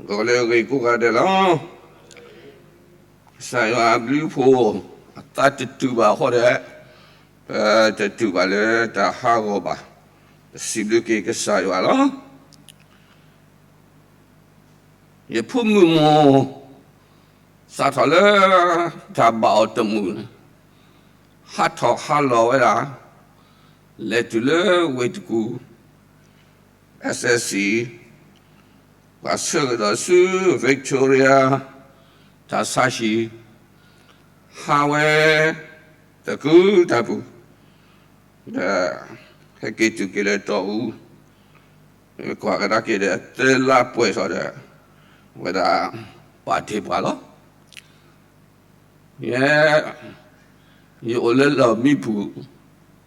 ဂီၤလၢအဂ့ၤကိးဂၤဒဲးလီၤ. ကစၢ်ယွၤအဘျုးအဖှိၣ် အသးတတုာ်ဘၣ်အဃိဒီး ပတတုာ်ဘၣ်လၢတၢ်ဟးဂီၤဘၣ်. ပစံးဘျုးက့ၤကစၢ်ယွၤလီၤ. ယဖိမုၣ်မိၢ် စးထီၣ်လၢ တၢ်ဘၣ်အီၤတမုာ်န့ၣ် ဟးထီၣ်ဟးလီၤဝဲဒၣ် လဲၤတုၤလၢဝ့ၢ်တကူၣ် SSC ပှၤဆှၢကဒီးဆူ Victoria တၢ်ဆါဟံၣ် ဟးဝဲ တကူၣ်တၢ်ပူၤ ဒီး ဟဲက့ၤတုၤက့ၤလၢတီအူ ကွၢ်ကဒါက့ၤဒီး သၢလါပှဲၤထီၣ်ဒီး အဝဲဒၣ် ပာ်တ့ၢ်ပှၤလီၤ. ယဲ ယအိၣ်လၢလီၢ်မံပူၤ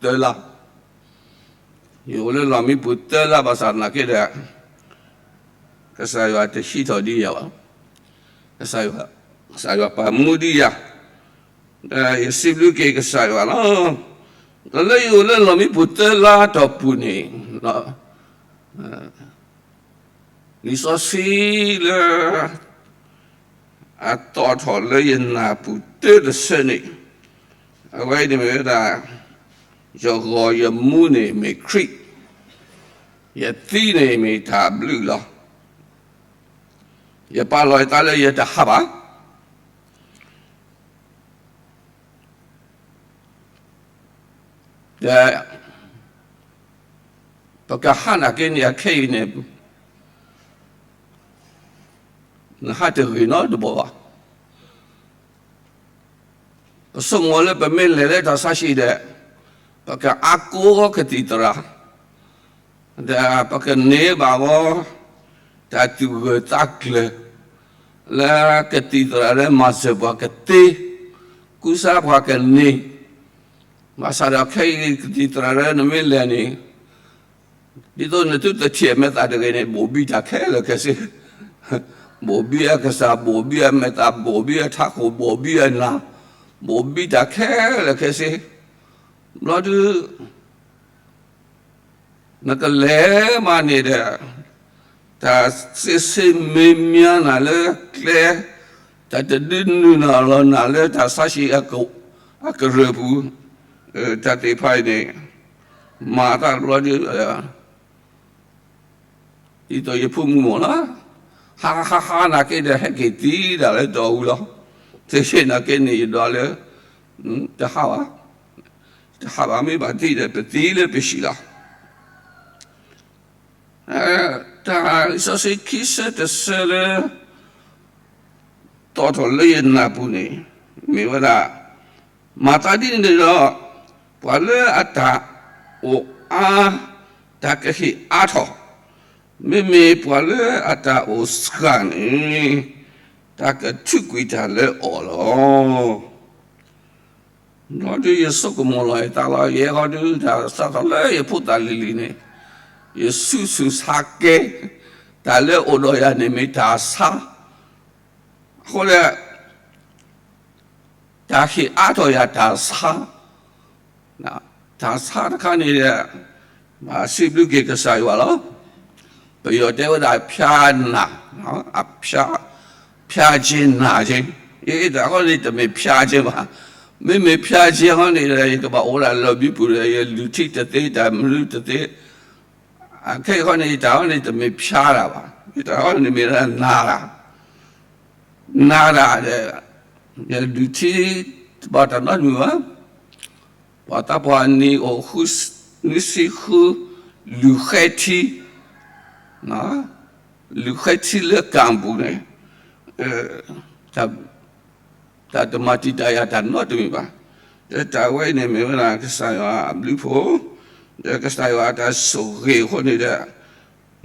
သၢလါ, ယအိၣ်လၢလီၢ်မံပူၤသၢလါ ဘၣ်ဆၣ်သနာ်က့ဒီး ကစၢ်ယွၤတဟံးထီၣ်ဒံးယၤဘၣ်, ကစၢ်ယွၤပာ်မူဒံးယၤ, ဒီးယစံးဘျုးက့ၤကစၢ်ယွၤလီၤ. ဒီးလၢယအိၣ်လၢလီၢ်မံပူၤသၢလါအတီၢ်ပူၤန့ၣ် လံာ်စီဆှံလၢ အသီၣ်ထီၣ်လၢယနၢ်ပူၤတၢတဆၢန့ၣ်, အဝဲအံၤန့ၣ်မ့ၢ်ဝဲဒၣ် ယဂီၢ်ယမူန့ၣ်မ့ၢ်ခရံာ်, ယသံန့ၣ်မ့ၢ်တၢ်ဘျုးလီၤ. ယပာ်လီၤယသးလၢယတဟးဘၣ်. ဒီး ပကဟးနာ်က့န့ၣ် အခဲအံၤန့ၣ် နဟးတဂ့ၤနီတဘီဘၣ်. ပဆိကမိၣ်လၢပမ့ၢ်လဲၤလၢတၢ်ဆါဟံၣ်ဒီး ပကအါကိးကသံၣ်သရၣ် ဒီးပကန့ၢ်ဘၣ်ဝဲ တၢ်သူၣ်ဂၢၢ်သးကျၢၤ လၢကသံၣ်သရၣ်လၢမၤစၢၤပှၤကသ့, ကူစါပှၤကန့ၢ်, ဘၣ်ဆၣ်ဒီးခဲအံၤကသံၣ်သရၣ်လၢနမ့ၢ်လဲၤန့ၣ် ဒ်သိးနသုတထံၣ်အမဲာ်သၣ်တဂ့ၤန့ၣ် ဘိၣ်ဘံတၢ်ခဲလၢာ်ခဲဆ့, ဘိၣ်ဘံအကစၢ်, ဘိၣ်ဘံအမဲာ်သၣ်, ဘိၣ်ဘံအထးခိၣ်, ဘိၣ်ဘံအနၢ်, ဘိၣ်ဘံတၢ်ခဲလၢာ်ခဲဆ့, ဘျီဒုး နကလဲၤမးန့ၣ်ဒီး တၢ်စ့စ့မ့မ့ၢ်နၤလၢကျဲ, တၢ်တဒုးနုာ်နၤလီၤနၤလၢတၢ်ဆါဟံၣ်အကရၢၢ်ပူၤ, တၢ်သ့ၣ်တဖၣ်အံၤန့ၣ် မၤအသးတဘျီဒုး ဒ်သိးယဖိမုၣ်မိၢ်လီၤ. ဟးဟးဟးဟးနာ်က့ဒီး ဟဲက့ၤသံဒၣ်လၢတီအူလီၤ. တသ့နာ်က့န့ၣ် ယဒွးလၢ တဟးဘၣ်, တဟးဘၣ် မ့ၢ်ဘၣ်သံဒီး ပသံလၢပဟံၣ်လီၤ. တၢ်လံာ်စီဆှံခံဆၢတဆၢလၢ သီၣ်ထီၣ်လၢယနၢ်ပူၤန့ၣ် မ့ၢ်ဝဲဒၣ် မၤသးဒ်န့ၣ်ဒီး ပှၤလၢအတၢ်အိၣ်အါ တၢ်ကဟ့ၣ်အါထီၣ်, မ့မ့ၢ်ပှၤလၢအတၢ်အိၣ်စှၤန့ၣ် တၢ်ကထုးကွံာ်တၢ်လၢအီၤလီၤ. ဘျီဒုးယဆိကမိၣ်လီၤယသးလီၤ. ယဲဃီဒုး တၢ်စးထီၣ်လၢယဖိသၣ်လံၤလံၤန့ၣ် ယဆူၣ်ဆူၣ်ဆါကဲ တၢ်လၢအိၣ်ဒီးယၤန့ၣ်မ့ၢ်တၢ်ဆါ, အဃိဒီး တၢ်ဟ့ၣ်အါထီၣ်ယၤတၢ်ဆါ, တၢ်ဆါတခါန့ၣ်ဒီး ဘၣ်စံးဘျုးက့ၤကစၢ်ယွၤလီၤ. ပယီၤတဲဝဲဒၣ် ဖျားနာ်, ဖျားခြင်းနာခြင်း, တၢ်ဃီန့ၣ် တမ့ၢ်ဖျားခြင်းဘၣ်. မ့မ့ၢ်ဖျားခြင်းဃီန့ၣ်ဒီး ယကဘၣ်အိၣ်ဒၣ်လၢဘံပူၤဒီး ယလုၢ်ထံတသ့ တၢ်မနုၤတသ့, အခဲအံၤဃီန့ၣ် ယတၢ်ဃီန့ၣ် တမ့ၢ်ဖျားတၢ်ဘၣ်. ယတၢ်ဃီန့ၣ်မ့ၢ်ဒၣ်နၤတၢ်, နၤတၢ်ဒီး ယလုၢ်ထံတဘၣ်တၢ်နီတမံၤဘၣ်. ပှၤသးပှၢ်နံၣ်အိၣ် နွံဆံဃု လုၢ်ဃဲထံ, လုၢ်ဃဲထံလၢကၢ်ပူၤန့ၣ် တၢ်တမၤတံာ်တာ်ယၤတၢ်နီတမံၤဘၣ်. ဒီးတၢ်ဝဲအံၤန့ၣ်မ့ၢ်ဝဲဒၣ်ကစၢ်ယွၤအဘျုးအဖှိၣ်, ဒီးကစၢ်ယွၤအတၢ်ဆိၣ်ဂ့ၤအဃိန့ၣ်ဒီး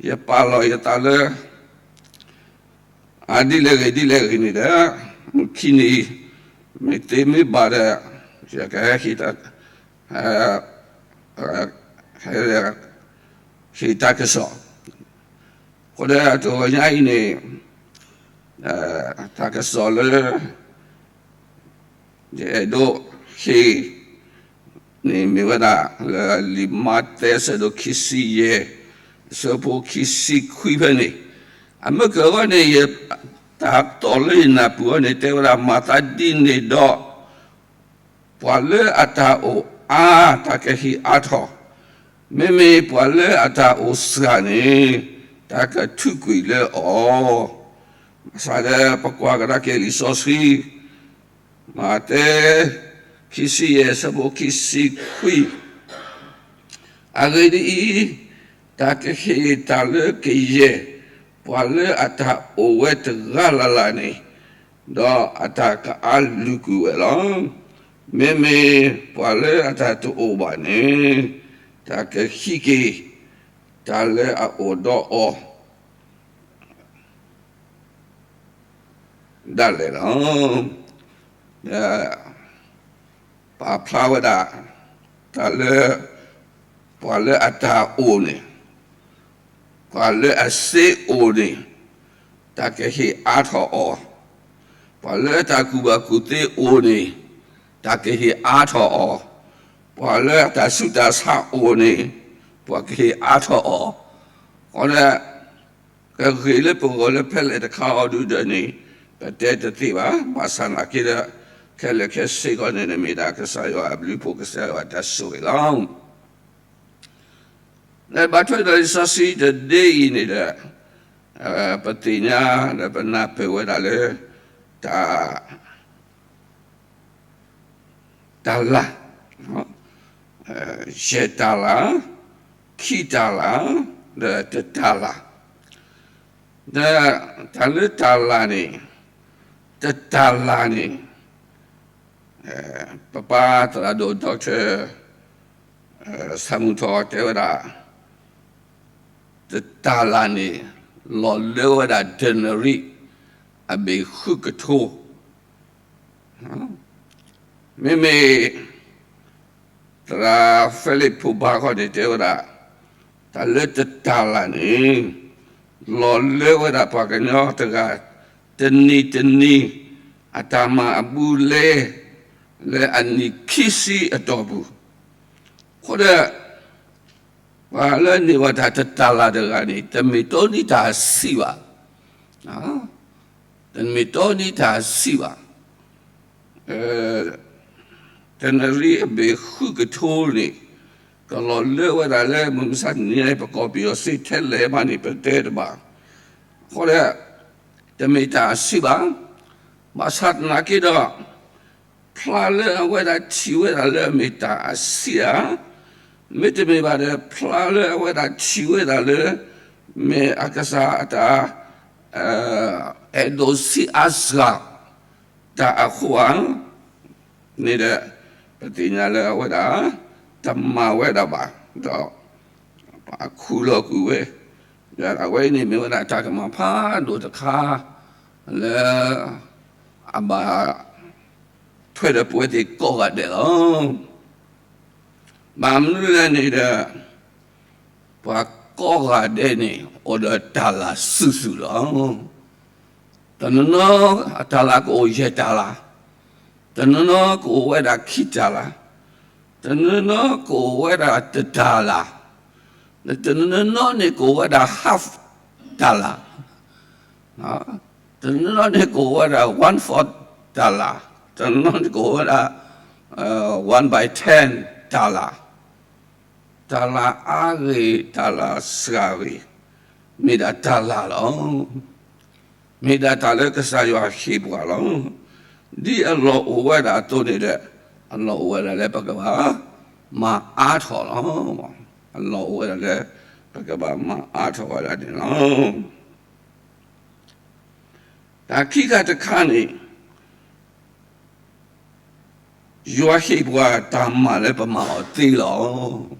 ယပာ်လီၤယသးလၢ အဒ်လဲၣ်ဂ့ၤဒ်လဲၣ်ဂ့ၤန့ၣ်ဒီး မုၢ်ခံနံၤ မ့ၢ်သ့မ့ၢ်ဘၣ်ဒီး ယကဟဲဟ့ၣ်တၢ် ဟ့ၣ်တၢ်ကစီၣ်, အဃိဒီးတဂီၤညါအံၤန့ၣ် တၢ်ကစီၣ်လၢ ယအဲၣ်ဒိးဟ့ၣ်န့ၣ် မ့ၢ်ဝဲဒၣ်လၢလံာ်မးသဲအဆၢဒိၣ်ခံဆံယဲၢ် အဆၢဖိခံဆံခွံဖဲန့ၣ်, အမုၢ်ကဂီၢ်န့ၣ် ယတၢ်သီၣ်လၢယနၢ်ပူၤအီၤန့ၣ် တဲဝဲဒၣ် မၤသးဒ်န့ၣ်ဒီး ပှၤလၢအတၢ်အိၣ်အါ တၢ်ကဟ့ၣ်အါထီၣ်, မ့မ့ၢ်ပှၤလၢအတၢ်အိၣ်စှၤန့ၣ် တၢ်ကထုးကွံာ်လၢအီၤ. ဘၣ်ဆၣ်ဒီး ပကွၢ်ကဒါက့ၤလံာ်စီဆှံ မးသဲ ခံဆံယဲၢ် အဆၢဖိခံဆံခွံ, အဂ့ၢ်ဒ်အံၤ, တၢ်ကဟ့ၣ်တၢ်လၢကယဲၢ် ပှၤလၢအတၢ်အိၣ်ဝဲတဂၤလၢ်လၢ်န့ၣ်, ဒီးအတၢ်ကအါလုၢ်ကွံာ်ဝဲလီၤ. မ့မ့ၢ်ပှၤလၢအတၢ်တအိၣ်ဘၣ်န့ၣ်, တၢ်ကဟံးက့ၤ တၢ်လၢအအိၣ်ဒီးအီၤ ဒၣ်လဲာ်လီၤ. ဒီးပာ်ဖျါဝဲဒၣ် တၢ်လၢ ပှၤလၢအတၢ်အိၣ်န့ၣ်, ပှၤလၢအစ့အိၣ်န့ၣ်, တၢ်ကဟ့ၣ်အါထီၣ်အီၤ, ပှၤလၢအတၢ်ကူၣ်ဘၣ်ကူၣ်သ့အိၣ်န့ၣ်, တၢ်ကဟ့ၣ်အါထီၣ်အီၤ, ပှၤလၢအတၢ်ဆူးတၢ်ဆါအိၣ်န့ၣ်, ပှၤကဟ့ၣ်အါထီၣ်အီၤ, အဃိဒီး ကဂ့ၤလၢပဂီၢ်လၢဖဲလဲၣ်တခါအီၤဒုဒီးန့ၣ် ပတဲတသ့ဘၣ်. ဘၣ်ဆၣ်နာ်က့ဒီး ခဲလၢာ်ခဲဆ့ကီးန့ၣ် မ့ၢ်ဒၣ်ကစၢ်ယွၤအဘျုးအဖှိၣ် ကစၢ်ယွၤအတၢ်ဆိၣ်ဂ့ၤလီၤ. လၢဘၣ်ထွဲဒီးလံာ်စီဆှံတဒ့အံၤန့ၣ်ဒီး ပသ့ၣ်ညါဒီးပနၢ်ပၢၢ်ဝဲဒၣ်လၢ တၢ် တၢ်လၢ်, ယဲၢ်တၢ်လၢ်, ခံတၢ်လၢ်, ဒီးတတၢ်လၢ်, ဒီးတၢ်လၢတၢ်လၢ်န့ၣ်, တတၢ်လၢ်န့ၣ်, ပပၢ်သရၣ်ဒိၣ် Doctor ဆၣ်မုၢ်ထီၣ်တဲဝဲဒၣ် တတၢ်လၢ်န့ၣ် လီၤလၢဝဲဒၣ် denarius အဘ့ၣ်ဃုကထိ, မ့မ့ၢ် သရၣ်ဖဲလံးဖိဘါခီန့ၣ်တဲဝဲဒၣ်, တၢ်လၢတတၢ်လၢ်န့ၣ် လီၤလၢဝဲဒၣ်ပှၤကညီတဂၤ တနံၤတနံၤ အတၢ်မၤအဘူးအလဲ လၢအနံၣ်ခံဆံအတီၢ်ပူၤ, အဃိဒီး ပှၤလၢန့ၢ်ဝဲတၢ်တတၢ်လၢ်တဂၤန့ၣ် တမ့ၢ်တီနံၤတၢ်ဆံးဘၣ်, တမ့ၢ်တီနံၤတၢ်ဆံးဘၣ်, denarius အဘ့ၣ်ဃုကထိန့ၣ် ကလီၤလၢဝဲဒၣ်လၢမုၢ်မဆါတနံၤအံၤ ပကီၢ်ပယီၤစ့ထဲလဲၣ်မးန့ၣ် ပတဲတဘၣ်, အဃိဒီး တမ့ၢ်တၢ်ဆံးဘၣ်, ဘၣ်ဆၣ်သနာ်က့ဒီး ဖျါလၢအဝဲဒၣ်ထံၣ်ဝဲဒၣ်လၢအမ့ၢ်တၢ်အဆံးဧါ, မ့တမ့ၢ်ဘၣ်ဒီး ဖျါလၢအဝဲဒၣ်ထံၣ်ဝဲဒၣ်လၢ မ့ၢ်အကစၢ်အတၢ် အဲၣ်ဒိးဆံးအါစှၤ တၢ်အဃိဧါန့ၣ်ဒီး ပသ့ၣ်ညါလၢအဝဲဒၣ် တမၤဝဲဒၣ်ဘၣ်, ဒီး ပှၤခူၣ်လီၤကွံာ်ဝဲ, ဒီးအဝဲအံၤန့ၣ်မ့ၢ်ဝဲဒၣ်တၢ်ကမၣ်ဖးဒိၣ်တခါ လၢ အဘၣ် ထွဲဒီးပဝဲသ့ၣ်ကိးဂၤဒဲးလီၤ. ဘၣ်မနုၤလဲၣ်န့ၣ်ဒီး ပှၤကိးဂၤဒဲးန့ၣ် အိၣ်ဒီးတၢ်လၢ်စုာ်စုာ်လီၤ. တနီၤနီၤအတၢ်လၢ်ကအိၣ်ယဲၢ်တၢ်လၢ်, တနီၤနီၤကအိၣ်ဝဲဒၣ်ခံတၢ်လၢ်, တနီၤနီၤကအိၣ်ဝဲဒၣ်တတၢ်လၢ်, တနီၤနီၤန့ၣ်ကအိၣ်ဝဲဒၣ် half တၢ်လၢ်, တနီၤနီၤန့ၣ်ကအိၣ်ဝဲဒၣ် one fourth တၢ်လၢ်, တနီၤနီၤန့ၣ်ကအိၣ်ဝဲဒၣ် one by ten တၢ်လၢ်, တၢ်လၢ်အါဂ့ၤ တၢ်လၢ်စှၤဂ့ၤ မ့ၢ်ဒၣ်တၢ်လၢ်လီၤ. မ့ၢ်ဒၣ်တၢ်လၢကစၢ်ယွၤဟ့ၣ်ပှၤလီၤ. ဒ်အလီၢ်အိၣ်ဝဲဒၣ်အသိးန့ၣ်ဒီး အလီၢ်အိၣ်ဝဲဒၣ်လၢပကဘၣ်မၤအါထီၣ်လီၤ. အလီၢ်အိၣ်ဝဲဒၣ်လၢပကဘၣ်မၤအါထီၣ်ဝဲဒၣ်န့ၣ်လီၤ. တၢ်ခံခါတခါန့ၣ် ယွၤဟ့ၣ်ပှၤတၢ်မၤလၢပမၤအီၤသ့လီၤ.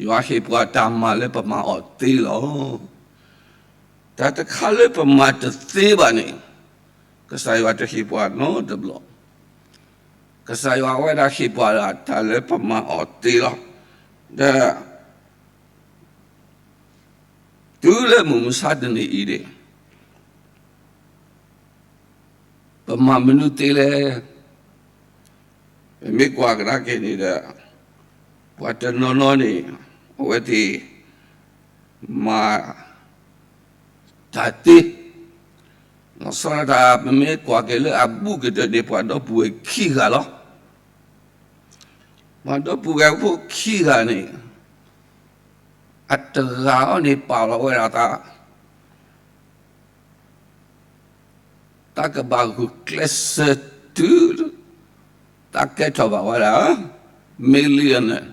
ယွၤဟ့ၣ်ပှၤတၢ်မၤလၢပမၤအီၤသ့လီၤ. တၢ်တခါလၢပမၤတသ့ဘၣ်န့ၣ် ကစၢ်ယွၤတဟ့ၣ်ပှၤနီတဘျီ. ကစၢ်ယွၤအဝဲဒၣ်ဟ့ၣ်ပှၤဒၣ်တၢ်လၢပမၤအီၤသ့လီၤ. ဒီး တုၤလၢမုၢ်မဆါတနံၤအံၤန့ၣ် ပမၤမနုၤသ့လဲၣ်. ပမ့ၢ်ကွၢ်ကဒါက့ၤန့ၣ်ဒီး ပှၤတနီၤနီၤန့ၣ် အဝဲသ့ၣ် မၤ တ အသ့, လီၤဆီဒၣ်တၢ် ပမ့ၢ်ကွၢ်က့ၤလၢအဘူးကတၢၢ်န့ၣ် ပှၤဒီပုၢ်ဝဲၢ်ခံဂၤလီၤ. ပှၤဒီပုၢ်ဝဲၢ်ဖိခံဂၤန့ၣ် အတဂၤအံၤန့ၣ် ပာ်လီၤဝဲဒၣ်အသး တၢ်ကဘၣ်ဂုာ်ကျဲးစၢးတုၤ တၢ်ကဲထီၣ်ဘၣ်ဝဲဒၣ် millionaire,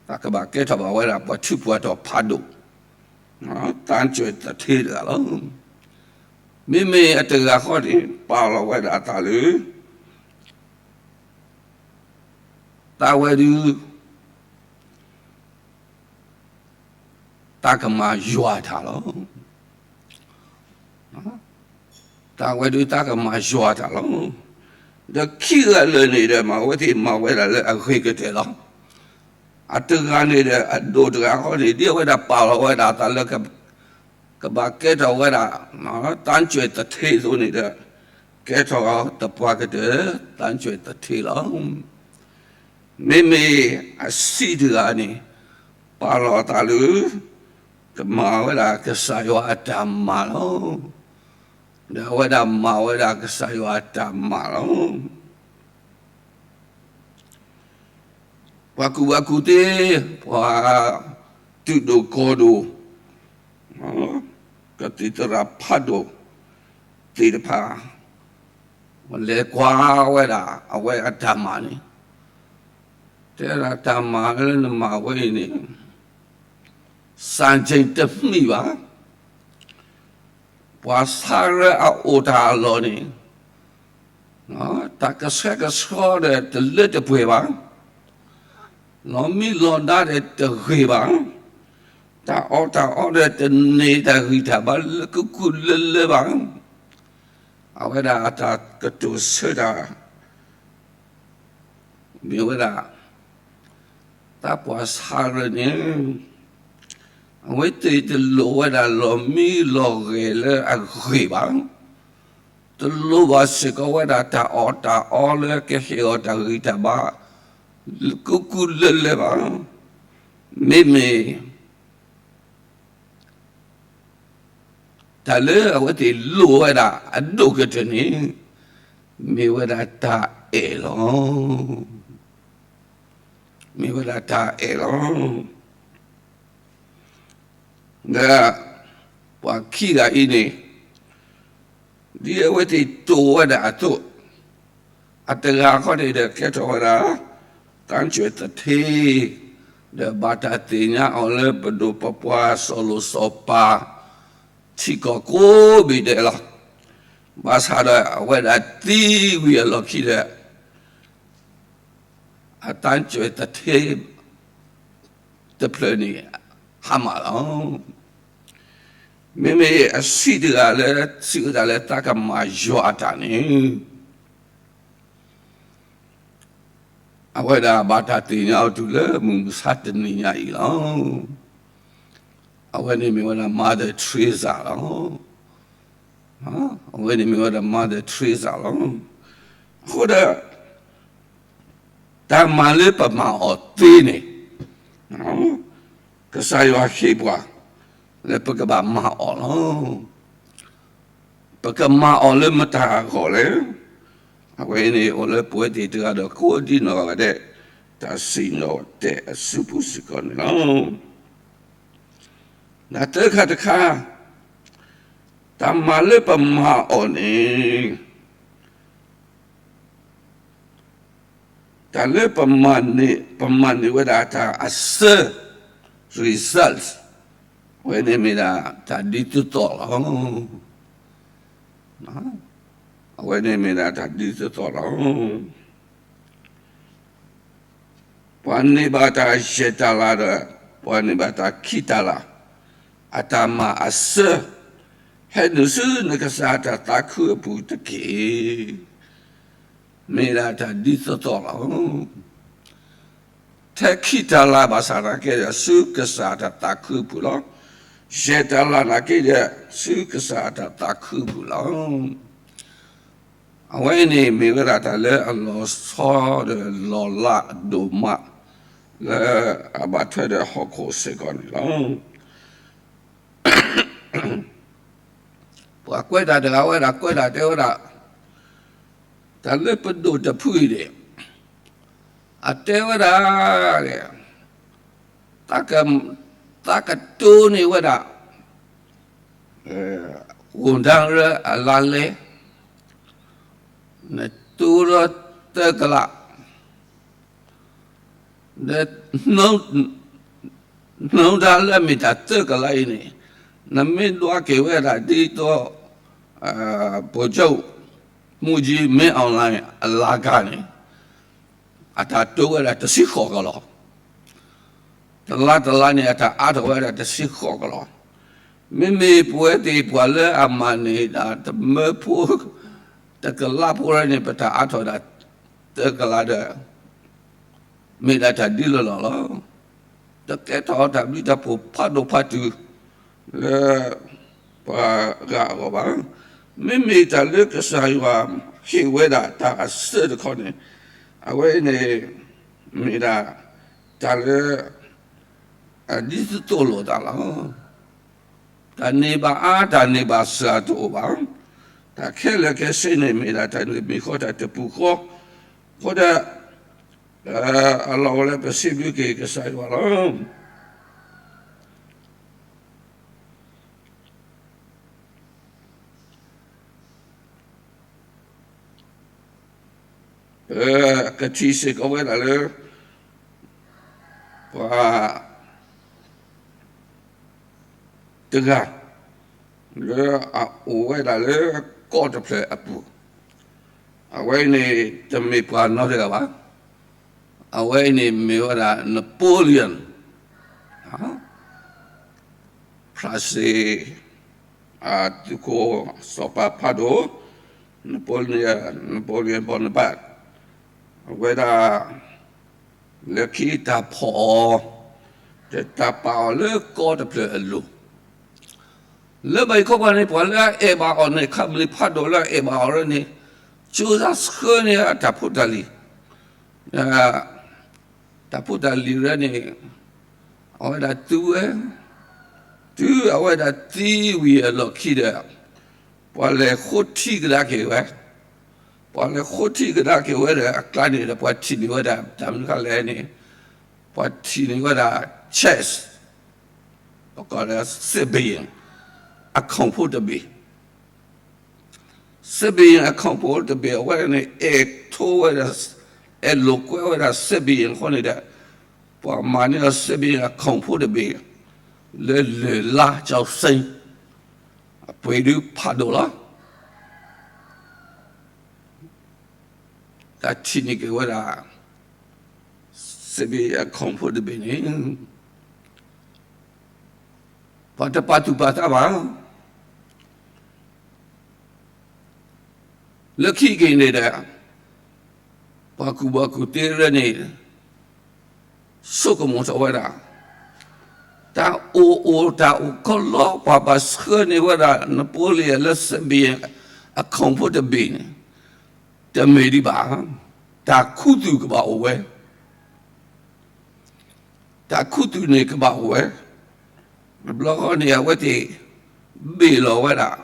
တၢ်ကဘၣ်ကဲထီၣ်ဘၣ်ဝဲဒၣ် ပှၤထူးပှၤတီၤဖးဒိၣ်, သန်းကျော်သူဌေးတဂၤလီၤ. မ့မ့ၢ်အတဂၤဃီန့ၣ် ပာ်လီၤဝဲဒၣ်အသးလၢ တၢ်ဝဲဒုး တၢ်ကမၤယွၤတၢ်လီၤ. တၢ်ဝဲဒုး တၢ်ကမၤယွၤတၢ်လီၤ. ဒီးခံဂၤလၢာ်န့ၣ်ဒီး မၤဝဲသ့ၣ်မၤဝဲဒၣ်လၢအဂ့ၤကတၢၢ်လီၤ. အတဂၤန့ၣ်ဒီး အဒိၣ်တဂၤဃီန့ၣ် ဒ်အဝဲဒၣ်ပာ်လီၤဝဲဒၣ်အသးလၢ ကဘၣ်ကဲထီၣ်ဝဲဒၣ် သန်းကျော်သူဌေးအသိးန့ၣ်ဒီး ကဲထီၣ်သပှၢ်ကတၢၢ် သန်းကျော်သူဌေးလီၤ. မ့မ့ၢ်အဆံးတဂၤန့ၣ် ပာ်လီၤအသးလၢ ကမၤဝဲဒၣ်ကစၢ်ယွၤအတၢ်မၤလီၤ. ဒီးအဝဲဒၣ်မၤဝဲဒၣ်ကစၢ်ယွၤအတၢ်မၤလီၤ. ပှၤကူၣ်ဘၣ်ကူၣ်သ့, ပှၤဒုးဒိၣ်ကီၢ်ဒိၣ်, ကသံၣ်သရၣ်ဖးဒိၣ်သ့ၣ်တဖၣ် လဲၤကွၢ်ဝဲဒၣ်အဝဲအတၢ်မၤန့ၣ်, တဲဒၣ်တၢ်မၤလၢနမၤဝဲအံၤန့ၣ် စံချိန်တမ့ၢ်ဘၣ်. ပှၤဆါလၢအအိၣ်တၢ်အလီၢ်န့ၣ် တၢ်ကဆှဲကဆှီဒီးတလၢတပှဲၤဘၣ်, လီၤမံလီၤဒါဒီးတဂ့ၤဘၣ်, တၢ်အီၣ်တၢ်အီဒီးတန့ၢ်တၢ်ဂံၢ်တၢ်ဘါလၢကူၣ်ကူၣ်လၢလၢဘၣ်. အဝဲဒၣ်အတၢ်ကတိၤဆၢတၢ် မ့ၢ်ဝဲဒၣ် တၢ်ပှၤဆါလၢန့ၣ် အဝဲသ့ၣ်တလိၣ်ဝဲဒၣ်လီၤမံလီၤဂဲၤလၢအဂ့ၤဘၣ်, တလိၣ်ဘၣ်စ့ၢ်ကီးဝဲဒၣ်တၢ်အီၣ်တၢ်အီလၢကဟ့ၣ်အီၤတၢ်ဂံၢ်တၢ်ဘါ ကူၣ်ကူၣ်လၢလၢဘၣ်. မ့မ့ၢ် တၢ်လၢအဝဲသ့ၣ်လိၣ်ဝဲဒၣ်အဒိၣ်ကတၢၢ်န့ၣ် မ့ၢ်ဝဲဒၣ်တၢ်အဲၣ်လီၤ. မ့ၢ်ဝဲဒၣ်တၢ်အဲၣ်လီၤ. ဒီးပှၤခံဂၤအံၤန့ၣ် ဒ်အဝဲသ့ၣ်တိာ်ဝဲဒၣ်အသိး အတဂၤဃီန့ၣ်ဒီးကဲထီၣ်ဝဲဒၣ် သန်းကျော်သူဌေး, ဒီးဘၣ်တၢ်သ့ၣ်ညါအီၤလၢပဒိၣ်ပပှၢ်စီၤလိၤစီၤပၤ ထံကီၢ်ကိးဘ့ၣ်ဒဲးလီၤ. ဘၣ်ဆၣ်ဒီးအဝဲဒၣ်သံဝံၤအလီၢ်ခံဒီး အသန်းကျော်သူဌေးတဖျၢၣ်န့ၣ် ဟါမၢ်လီၤ. မ့မ့ၢ်အဆံးတဂၤလၢ စံးဝဲဒၣ်လၢတၢ်ကမၤယွၤအတၢ်န့ၣ် အဝဲဒၣ်ဘၣ်တၢ်သ့ၣ်ညါအီၤတုၤလၢမုၢ်မဆါတနံၤညါအံၤလီၤ. အဝဲန့ၣ်မ့ၢ်ဝဲဒၣ် Mother Teresa လီၤ. အဝဲန့ၣ်မ့ၢ်ဝဲဒၣ် Mother Teresa လီၤ. အဃိဒီး တၢ်မၤလၢပမၤအီၤသ့န့ၣ် ကစၢ်ယွၤဟ့ၣ်ပှၤ လၢပကဘၣ်မၤအီၤလီၤ. ပကမၤအီၤလၢမတၤအဂီၢ်လဲၣ်. အဝဲန့ၣ်အိၣ်လၢပဝဲသ့ၣ်တဂၤဒီးကိးဒံနီၢ်ဂၤဒဲး တၢ်စံၣ်ညီၣ်တဲာ်အစုပူၤစ့ၢ်ကီးန့ၣ်လီၤ. ဒီးသၢခါတခါ, တၢ်မၤလၢပမၤအီၤန့ၣ် တၢ်လၢပမၤန့ၢ်, ပမၤန့ၢ်ဝဲဒၣ်တၢ်အဆၢ result အဝဲန့ၣ်မ့ၢ်ဒၣ်တၢ်ဒ်သိးသိးလီၤ. အဝဲန့ၣ်မ့ၢ်ဒၣ်တၢ်ဒ်သိးသိးလီၤ. ပှၤန့ၢ်ဘၣ်တၢ်ယဲၢ်တၤလၣ်ဒီး ပှၤန့ၢ်ဘၣ်တၢ်ခံတၤလၣ် အတၢ်မၤအဆၢ ဟဲနုာ်ဆူနကစၢ်တၢ်သးခုအပူၤတက့ၢ်. မ့ၢ်ဒၣ်တၢ်ဒ်သိးသိးလီၤ. ထဲခံတၤလၣ်ဘၣ်ဆၣ်သနာ်က့ဒီး ဆူကစၢ်တၢ်သးခုအပူၤလီၤ. ယဲၢ်တၤလၣ်သနာ်က့ဒီး ဆူကစၢ်တၢ်သးခုအပူၤလီၤ. အဝဲအံၤန့ၣ်မ့ၢ်ဝဲဒၣ်တၢ်လၢအလီၤဆီဒီးလီၤလးဒိၣ်မး လၢအဘၣ်ထွဲဒီးဟီၣ်ခိၣ်စ့ၢ်ကီးန့ၣ်လီၤ. ပှၤကွဲးတၢ်တဂၤဝဲဒၣ် ကွဲးတၢ်တဲဝဲဒၣ်, တၢ်လၢပဒိၣ်တဖုအံၤန့ၣ် အတဲဝဲဒၣ်, သးကတိၤန့ၢ်ဝဲဒၣ် ဝန်ထမ်းလၢအလါလဲ, နတိၤလၢသၢကလး, ဒီး နှုန်းထားလၢအမ့ၢ်တၢ်သၢကလးအံၤန့ၣ်, နမ့ၢ်ဒွးက့ၤဝဲဒၣ်ဒ်သိး ဗိုလ်ချုပ်မှူးကြီး မင်းအောင်လှိုင် အလါကါန့ၣ်, အတၢ်တိၤဝဲဒၣ်တဆံဃိးကလး, တလါတလါန့ၣ် အတၢ်အါထီၣ်ဝဲဒၣ်တဆံဃိးကလး, မ့မ့ၢ်ပဝဲသ့ၣ်ပှၤလၢအမၤန့ၢ်ဒၣ်တမၢဖိ တကလးဖိန့ၣ် ပတၢ်အါထီၣ်ဒၣ်သၢကလးဒီး မ့ၢ်ဒၣ်တၢ်ဒ်လီၢ်လီၢ်လီၤ. တကဲထီၣ်တၢ်ဘျုးတၢ်ဖှိၣ်ဖးဒိၣ်ဖးတုၤ လၢ ပှၤဂၤအဂီၢ်ဘၣ်. မ့မ့ၢ်တၢ်လၢကစၢ်ယွၤဟ့ၣ်ဝဲဒၣ်တၢ်အစၢတခီန့ၣ်, အဝဲအံၤန့ၣ် မ့ၢ်ဒၣ် တၢ်လၢ အဒ်သိးသိၣ်လိာ်သးလီၤ. တၢ်န့ၢ်ဘၣ်အါ တၢ်န့ၢ်ဘၣ်စှၤတအိၣ်ဘၣ်. တၢ်ခဲလၢာ်ခဲဆ့န့ၣ် မ့ၢ်ဒၣ်တၢ်လၢမ့ၢ်ဃီတၢ်တပူၤဃီ, အဃိဒီး အလီၢ်အိၣ်လၢပစံးဘျုးက့ၤကစၢ်ယွၤလီၤ. ပကထံၣ်စ့ၢ်ကီးဝဲဒၣ်လၢ ပှၤတဂၤ လၢအအိၣ်ဝဲဒၣ်လၢကီၢ်တဖျၢၣ်အပူၤ, အဝဲအံၤန့ၣ် တမ့ၢ်ပှၤနီတဂၤဘၣ်. အဝဲအံၤန့ၣ်မ့ၢ်ဝဲဒၣ် Napoleon ဖရၣ်စ့ၣ် အသုးခိၣ်စီၤပၤဖးဒိၣ် Napoleon, Napoleon Bonaparte အဝဲဒၣ် လၢခံတၢ်ဖီၣ်အီၤ ဒီးတၢ်ပာ်အီၤလၢကီၢ်တဖျၢၣ်အလိၤ, လၢဘၣ်အံၤခီပှၤန့ၣ် ပှၤလၢအအဲၣ်ဘၣ်အီၤန့ၣ် ခါမနုၤဖးဒိၣ်လၢအအဲၣ်ဘၣ်အီၤလၢန့ၣ် ကၠိသးဆှၢန့ၢ်အတၢ်ဖိတၢ်လံၤ, တၢ်ဖိတၢ်လံၤလၢန့ၣ် အဝဲဒၣ်သုဝဲ, တုၤအဝဲဒၣ်သံဝံၤအလီၢ်ခံဒီး ပှၤလဲၤဃိထံကဒါက့ၤဝဲ, ပှၤလဲၤဃိထံကဒါက့ၤဝဲဒီး အကျါန့ၣ်ဒီး ပှၤထံၣ်န့ၢ်ဝဲဒၣ်တၢ်မနုၤလဲၣ်န့ၣ်, ပှၤထံၣ်န့ၢ်ဝဲဒၣ် chess, ပကိးလၢ စ့ဘ့ၣ်ယၣ် အခီၣ်ဖိတဘ့ၣ်, စ့ဘ့ၣ်ယၣ် အခီၣ်ဖိတဘ့ၣ် အဝဲန့ၣ် အဲၣ်ထိဝဲဒၣ်, အဲၣ်လိာ်ကွဲဝဲဒၣ် စ့ဘ့ၣ်ယၣ် အဃိန့ၣ်ဒီး ပှၤမၤန့ၢ်အီၤ စ့ဘ့ၣ်ယၣ် အခီၣ်ဖိတဘ့ၣ် လၢ Le Roi Chao Cheng အပှ့ၤဒုးဖးဒိၣ်လီၤ. တၢ်ထံၣ်န့ၢ်က့ၤဝဲဒၣ် စ့ဘ့ၣ်ယၣ် အခီၣ်ဖိတဘ့ၣ်န့ၣ် ပှၤတပာ်သူၣ်ပာ်သးဘၣ်. လၢခံက့ၤန့ၣ်ဒီး ပှၤကူၣ်ဘၣ်ကူၣ်သ့လၢန့ၣ် ဆိကမိၣ်ထီၣ်ဝဲဒၣ် တၢ်အိၣ်အိၣ်တၢ်အိၣ်ကီလီ ပှၤဘၣ်ဆှၢန့ၢ်ဝဲဒၣ် Napoleon လၢ စ့ဘ့ၣ်ယၣ် အခီၣ်ဖိတဘ့ၣ်န့ၣ် တမ့ၢ်ဒံးဘၣ်. တၢ်ခူသူၣ်ကဘၣ်အိၣ်ဝဲ တၢ်ခူသူၣ်န့ၣ်ကဘၣ်အိၣ်ဝဲ, တဘျီဃီန့ၣ် အဝဲသ့ၣ် ဘ့ၣ်လီၤဝဲဒၣ်,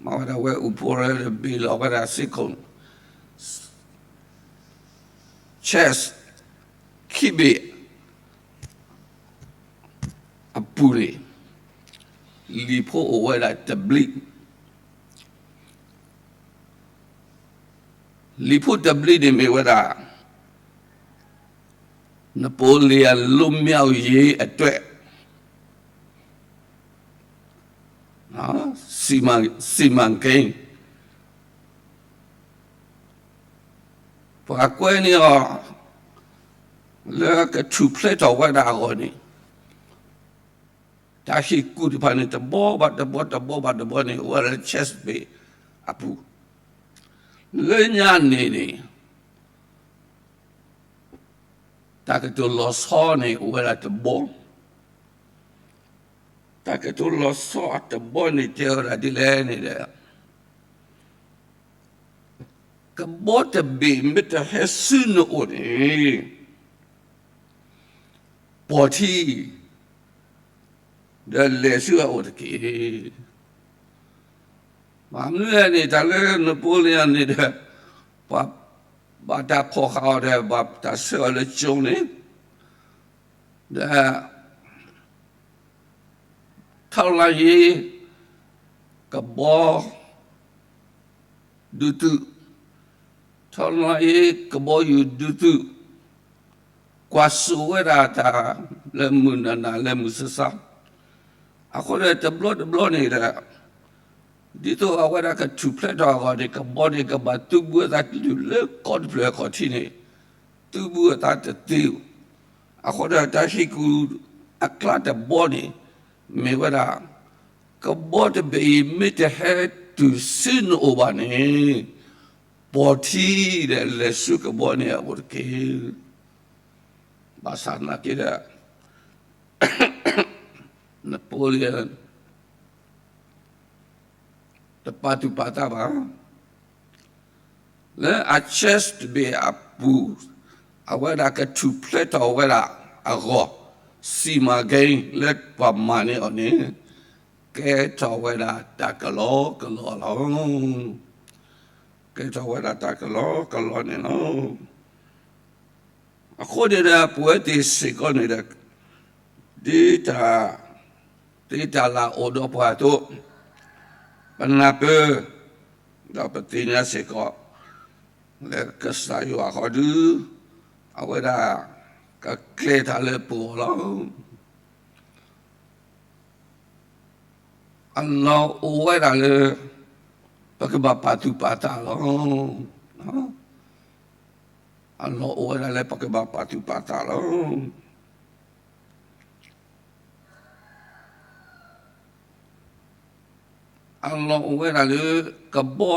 မၤဝဲဒၣ်ဝဲအိၣ်ဖှိၣ်ရၢ ဘ့ၣ်လီၤဝဲဒၣ်စ့ခိၣ် chess ခံဘ့ၣ်အပူၤန့ၣ် လံာ်ဖိအိၣ်ဝဲဒၣ်တဘျုး, လံာ်ဖိတဘျုးန့ၣ်မ့ၢ်ဝဲဒၣ် Napoleon လွတ်မြောက်ရေးအတွက် စီမံကိန်း ပှၤကွဲန့ၢ်အီၤ လၢကထူၣ်ဖျဲးထီၣ်ဝဲဒၣ်အဂီၢ်န့ၣ် တၢ်ဟ့ၣ်ကူၣ်တဖၣ်န့ၣ် တဘီဘၣ်တဘီ တဘီဘၣ်တဘီန့ၣ် အိၣ်ဝဲလၢ chess ဘ့ၣ်အပူၤ, လၢညါန့ၣ်န့ၣ် တၢ်ကတိၤလီၤဆီန့ၣ် အိၣ်ဝဲဒၣ်တဘီ, တၢ်ကတိၤလီၤဆီအတဘီန့ၣ် တဲဝဲဒၣ်ဒ်လဲၣ်န့ၣ်ဒီး ကဘီတဘ့ၣ်မ့ၢ်တဟဲဆူနအိၣ်န့ၣ် ပိာ်ထံ ဒီးလဲၤဆူအအိၣ်တက့ၢ်. ဘၣ်မနုၤလဲၣ်န့ၣ် တၢ်လၢ Napoleon န့ၣ်ဒီး ပှၤဘၣ်တၢ်ဖီၣ်ဃာ်အီၤဒီး ဘၣ်တၢ်ဆှၢအီၤလၢကၠိန့ၣ် ဒီး ထောက်လှမ်းရေး ကဘီ ဒုးသုး, ထောက်လှမ်းရေး ကဘီယူၤဒုးသုး, ကွၢ်စိာ်ဝဲဒၣ်တၢ်လၢမုၢ်နၤနၤလၢမုၢ်ဆါဆါ, အဃိဒီးတဘျီတဘျီန့ၣ်ဒီး ဒ်သိးအဝဲဒၣ်ကထူၣ်ဖျဲးထီၣ်အဂီၢ်န့ၣ် ကဘီန့ၣ်ကဘၣ်သုးဘူးအသးတုၤလၢကီၢ်တဖျၢၣ်အခီၣ်ထံးန့ၣ် သုးဘူးအသးတသ့, အဃိဒီးတၢ်ဟ့ၣ်ကူၣ်အကျါတဘီန့ၣ် မ့ၢ်ဝဲဒၣ် ကဘီတဘ့ၣ်အံၤ မ့ၢ်တဟဲတုၤဆူနအိၣ်ဘၣ်န့ၣ် ပိာ်ထံဒီးလဲၤဆူကဘီန့ၣ်အအိၣ်တက့ၢ်. ဘၣ်ဆၣ်သနာ်က့ဒီး Napoleon တပာ်သူၣ်ပာ်သးဘၣ် လၢအ chess တဘ့ၣ်အပူၤ အဝဲဒၣ်ကထူၣ်ဖျဲးထီၣ်ဝဲဒၣ်အဂီၢ်, စီမံကိန်း လၢပှၤမၤန့ၢ်အီၤန့ၣ် ကဲထီၣ်ဝဲဒၣ်တၢ်ကလီကလီလီၤ. ကဲထီၣ်ဝဲဒၣ်တၢ်ကလီကလီန့ၣ်လီၤ. အဃိန့ၣ်ဒီး ပဝဲသ့ၣ်စ့ၢ်ကီးန့ၣ်ဒီး ဒ်တၢ် သ့တၢ်လၢအိၣ်ဒီးပှၤအသိး, ပနၢ်ပၢၢ် ဒီးပသ့ၣ်ညါစ့ၢ်ကီး လၢကစၢ်ယွၤဃီဒု အဝဲဒၣ်ကကျဲၤတၢ်လၢပဂီၢ်လီၤ. အလီၢ်အိၣ်ဝဲဒၣ်လၢ ပကဘၣ်ပာ်သူၣ်ပာ်သးလီၤ. အလီၢ်အိၣ်ဝဲဒၣ်လၢပကဘၣ်ပာ်သူၣ်ပာ်သးလီၤ. အလီၢ်အိၣ်ဝဲဒၣ်လၢ ကဘီ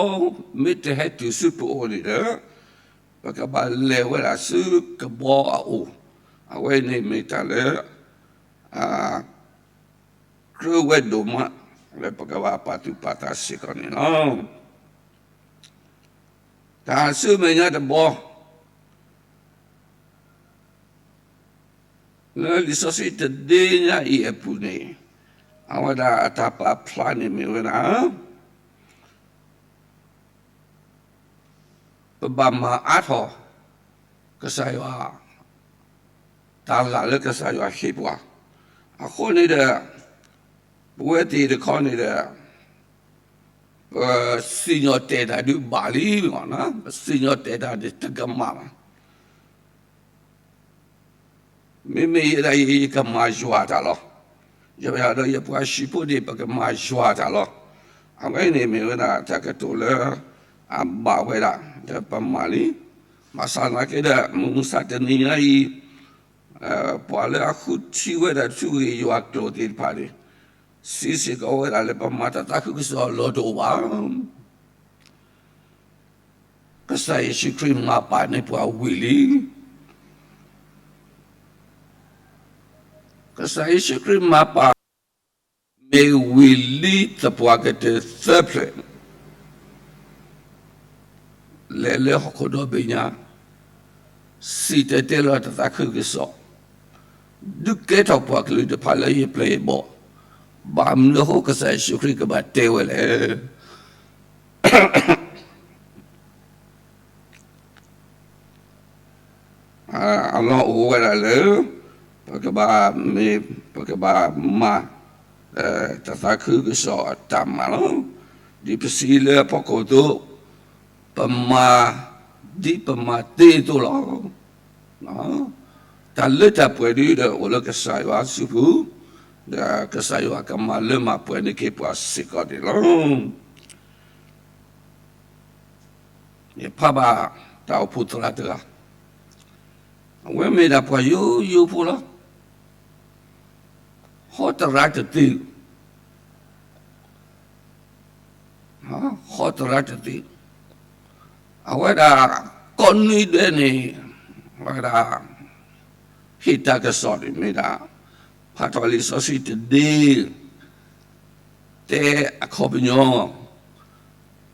မ့ၢ်တဟဲတုၤဆူပအိၣ်န့ၣ်ဒီး ပကဘၣ်လဲၤဝဲဒၣ်ဆူကဘီအအိၣ်, အဝဲန့ၣ်မ့ၢ်တၢ်လၢ ကြၢးဝဲဒိၣ်မး လၢပကဘၣ်ပာ်သူၣ်ပာ်သးစ့ၢ်ကီးန့ၣ်လီၤ. တၢ်ဆူမဲာ်ညါတဘီ လၢလံာ်စီဆှံတဒ့ညါအံၤအပူၤန့ၣ် အဝဲဒၣ်အတၢ်ပာ်ဖျါန့ၣ်မ့ၢ်ဝဲဒၣ် ပဘၣ်မၤအါထီၣ် ကစၢ်ယွၤ တၢ်လၢကစၢ်ယွၤဟ့ၣ်ပှၤ, အဃိန့ၣ်ဒီး ပဝဲသ့ၣ်တခီန့ၣ်ဒီး ပစံၣ်ညီၣ်တဲာ်တၢ်ဒုးဘၣ်လံ, ပစံၣ်ညီၣ်တဲာ်တၢ်န့ၣ်တကမၣ်ဘၣ်. မ့မ့ၢ်ယဲဒၣ်အံၤ ယကမၤယွၤတၢ်လီၤ. ယဝဲဒၣ်ဒီးယပှၤဟံၣ်ဖိန့ၣ် ပကမၤယွၤတၢ်လီၤ. အဝဲန့ၣ်မ့ၢ်ဝဲဒၣ်တၢ်ကတိၤလၢ အဘၣ်ဝဲဒၣ် ဒီးပမၤလံ. ဘၣ်ဆၣ်သနာ်က့ဒီး မုၢ်မဆါတနံၤညါအံၤ ပှၤလၢအဃုထံၣ်ဝဲဒၣ်ထူဂ့ၢ်ယွၤကျိာ်သ့ၣ်တဖၣ်န့ၣ် စံးစ့ၢ်ကီးဝဲဒၣ်လၢပမၤတၢ်သးခုကစီၣ်လီၤတအိၣ်ဘၣ်. ကစၢ်ယ့ၣ်ၡူးခရံာ်မၤပာ်န့ၢ်ပှၤဝံၤလံ. ကစၢ်ယ့ၣ်ၡူးခရံာ်မၤပာ် မ့ၢ်ဝံၤလံသပှၢ်ကတၢၢ်သၢဖျၢၣ် လဲၤလၢဟီၣ်ခိၣ်ဒီဘ့ၣ်ညါ စံၣ်တဲၤတဲလီၤတၢ်သးခုကစီၣ်, ဒုးကဲထီၣ်ပှၤကလုာ်တဖၣ်လၢယပျဲၢ်ယဘီၣ်, ဘၣ်မနုၤအဃိကစၢ်ယ့ၣ်ၡူးခရံာ်ကဘၣ်တဲဝဲလဲၣ်. အလီၢ်အိၣ်ဝဲဒၣ်လၢ ပကဘၣ်မ့ၢ် ပကဘၣ်မၤ တၢ်သးခုကစီၣ်အတၢ်မၤလီၤ. ဒ်ပစံးလၢအဖီခိၣ်အသိး, ပမၤ ဒ်ပမၤသ့အသိးလီၤ. တၢ်လၢတၢ်ပှဲၤဒုဒီးအိၣ်လၢကစၢ်ယွၤအစုပူၤ, ဒီးကစၢ်ယွၤကမၤလၢမၤပှဲၤန့ၢ်က့ၤပှၤစ့ၢ်ကီးန့ၣ်လီၤ. ယဖးဘၣ်တၢ်အိၣ်ဖှိၣ်သရၣ်တဂၤ, အဝဲမ့ၢ်ဒၣ်ပှၤယိယိဖိလီၤ. ဟီသရၣ်တသ့, ဟီသရၣ်တသ့, အဝဲဒၣ် ကိးနွံဒဲးန့ၣ် အဝဲဒၣ် ဟ့ၣ်တၢ်ကစီၣ်န့ၣ်မ့ၢ်ဒၣ် ဖးထီၣ်လံာ်စီဆှံတဒ့ တဲအခီပညီ,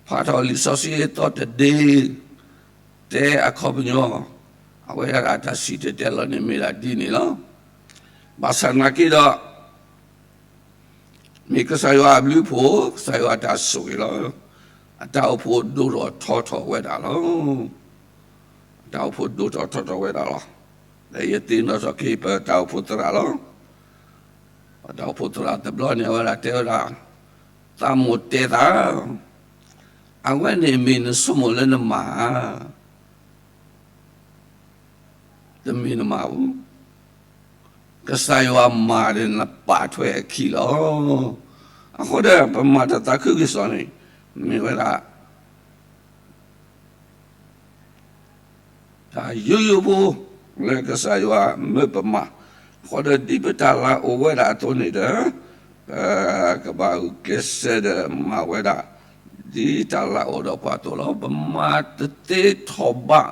ဖးထီၣ်လံာ်စီဆှံအသီတဒ့ တဲအခီပညီ, အဝဲဒၣ်တၢ်စံၣ်တဲၤတဲလီၤန့ၣ်မ့ၢ်ဒၣ်ဒ်န့ၣ်လီၤ. ဘၣ်ဆၣ်သနာ်က့ဒီး မ့ၢ်ကစၢ်ယွၤအဘျုးအဖှိၣ်, ကစၢ်ယွၤအတၢ်ဆိၣ်ဂ့ၤလီၤ. အတၢ်အိၣ်ဖှိၣ်ဒိၣ်ထီၣ်ထီထီၣ်ဝဲဒၣ်လီၤ. အတၢ်အိၣ်ဖှိၣ်ဒိၣ်ထီၣ်ထီထီၣ်ဝဲဒၣ်လီၤ. လၢယသ့ၣ်နီၣ်ထီၣ်က့ၤ ပတၢ်အိၣ်ဖှိၣ်သရၣ်လီၤ. ပတၢ်အိၣ်ဖှိၣ်သရၣ်တဘျီန့ၣ် အဝဲဒၣ်တဲဝဲဒၣ်, သးမိၣ်တဲသး, အဝဲန့ၣ်မ့ၢ်နဆိကမိၣ်လၢနမၤဧါ, တမ့ၢ်နမၤဘူး. ကစၢ်ယွၤမၤဒီးနပာ်ထွဲအခံလီၤ. အဃိဒီး ပမၤတၢ်သးခုကစီၣ်န့ၣ် မ့ၢ်ဝဲဒၣ် တၢ်ယိယိဖိ လၢကစၢ်ယွၤမၢပမၤ, အဃိဒီးဒ်ပတၢ်လၤအိၣ်ဝဲဒၣ်အသိးန့ၣ်ဒီး ပကဘၣ်ဂုာ်ကျဲးစၢးဒီးမၤဝဲဒၣ် ဒ်တၢ်လၤအိၣ်ဒီးပှၤအသိးလီၤ. ပမၤတသ့ထီၣ်ဘး